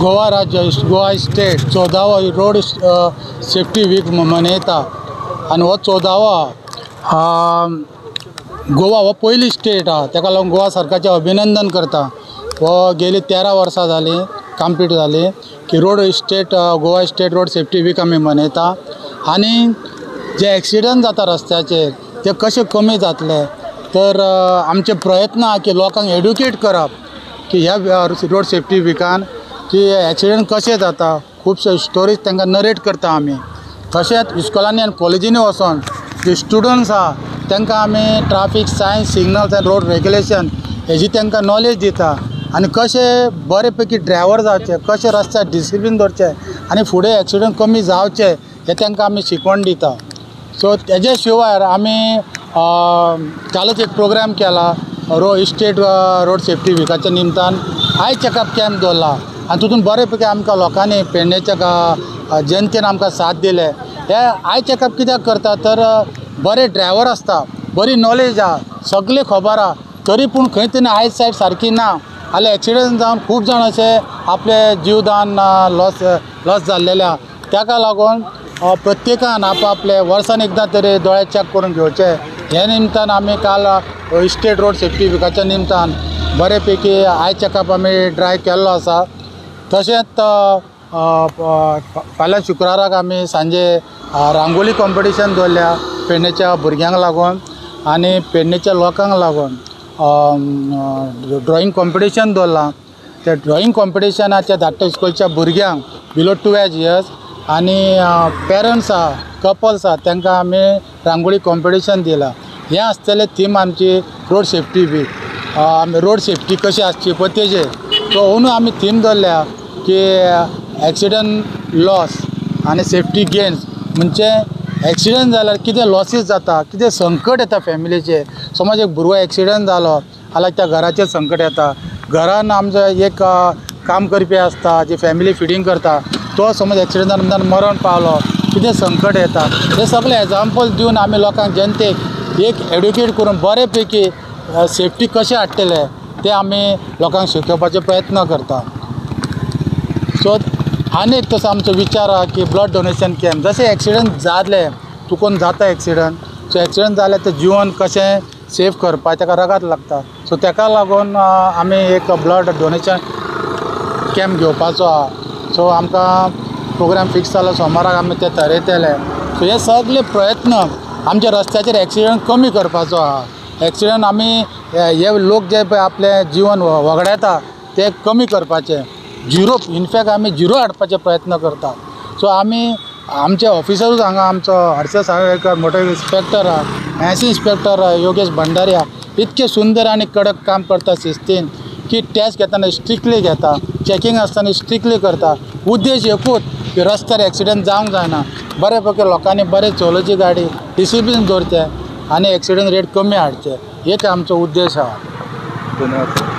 गोवा राज्य, गोवा स्टेट 14वो road safety week मनयता आनी हो 14वो गोवा हो पयली स्टेट आहा, ताका लागून गोवा सरकारचें अभिनंदन करता. हो गेली 13 वर्सां जालीं कंप्लीट जाली की road state Goa state road safety week आमी मनयता आनी जे एक्सिडंट जाता रस्त्याचेर ते कशे कमी जातले तर आमचे प्रयत्न आहा की लोकांक एड्युकेट करप की ह्या रोड सेफ्टी विकान की एक्सिडंट कशें जाता, खुबशे स्टोरीज तांकां नरेट करता आमी. तशेंच इस्कॉलांनी आनी कॉलेजींनी वचोन जे स्टुडंट्स आहा तांकां आमी traffic signs, signals आनी रोड रेगुलेशन हेजी तांकां नॉलेज दिता आनी कशें बरे पैकी ड्रायवर जावचे, कशें रस्त्यार डिसिप्लीन दवरचें आनी फुडें एक्सिडंट कमी जावचे हें तांकां आमी शिकवण दिता. सो तेजे शिवाय आमी कालच एक प्रोग्राम केला स्टेट रोड सेफ्टी विकाच्या निमतान आय चॅकअप कॅम्प दवरला आनी तितून बरे पैकी आमकां लोकांनी पेडणेच्या जनतेन आमकां साथ दिले. हे आय चॅकअप कित्याक करता तर बरे ड्रायवर आसता, बरी नॉलेज आहा, सगळें खबर आहा, तरी पूण खंय तरी आय सायड सारकी ना जाल्यार एक्सिडंट जावन खूब जाण अशे आपले जिवदान लॉस जाल्लेले आहा. ताका लागून प्रत्येकान आपआपले वर्सान एकदां तरी दोळे चॅक करून घेवचे. हे निमतान आमी काल स्टेट रोड सेफ्टी विकाच्या निमतान बरे पैकी आय चॅकअप आमी ड्रायव केल्लो आसा. तशेंच फाल्यां शुक्राराक आमी सांजे रांगोळी कॉम्पिटिशन दवरल्या पेडणेच्या भुरग्यांक लागून आनी पेडणेच्या लोकांक लागून ड्रॉइंग कॉम्पिटिशन दवरलां. त्या ड्रॉइंग कॉम्पिटिशनाच्या धाकट्या इस्कॉलच्या भुरग्यांक बिलो 12 इयर्स आनी पेरंट्स आहा, कपल्स आहा, तांकां आमी रांगोळी कॉम्पिटिशन दिलां. हें आसतलें थीम आमची रोड सेफ्टी वीक, आमी रोड सेफ्टी कशी आसची पळय तेजेर. सो अंदू आमी थीम दवरल्या की एक्सिडंट लॉस आनी सेफ्टी गेन्स, म्हणजे एक्सिडंट जाल्यार कितें लॉसीस जाता, कितें संकट येता फॅमिलीचेर. समज एक भुरगो एक्सिडंट जालो जाल्यार त्या घराचेर संकट येता, घरान आमचो एक काम करपी आसता जी फॅमिली फिडींग करता, तो समज एक्सिडंट जावन मरण पावलो कितें संकट येता. हे सगळे एग्जाम्पल दिवन आमी लोकांक जनतेक एक एड्युकेट करून बरे पैकी सेफ्टी कशें हाडटले ते आमी लोकांक शिकोवपाचो प्रयत्न करता. सो आनी एक तसो आमचो विचार आहा की ब्लड डोनेशन कॅम्प, जशें एक्सिडंट जाले चुकून जाता एक्सिडंट, सो एक्सिडंट जाल्यार तें जिवन कशें सेफ करपाक ताका रगत लागता. सो ताका लागून आमी एक ब्लड डोनेशन कॅम्प घेवपाचो आहा. सो आमकां प्रोग्राम फिक्स जालो, सोमाराक आमी ते थरयतले. सो हे सगळे प्रयत्न आमच्या रस्त्याचेर एक्सिडंट कमी करपाचो आहा. एक्सिडंट आमी हे लोक जे पळय आपलें जिवन वगडायता ते कमी करपाचे, झिरो, इनफॅक्ट आमी झिरो हाडपाचे प्रयत्न करता. सो आमी आमचे ऑफिसरूच हांगा आमचो हर्षद सावयकर मोटर इन्स्पेक्टर आहा, एस इन्स्पेक्टर योगेश भंडारी आहा, इतके सुंदर आनी कडक काम करता शिस्तीन की टॅस्ट घेतना स्ट्रिक्टली घेता, चॅकिंग आसतना स्ट्रिक्टली करता. उद्देश एकूच की रस्त्यार एक्सिडंट जावंक जायना, बरे पैकी लोकांनी बरें चलोवची गाडी, डिसिप्लीन दवरचें आनी एक्सिडंट रेट कमी हाडचे, एक आमचो उद्देश आहा. धन्यवाद.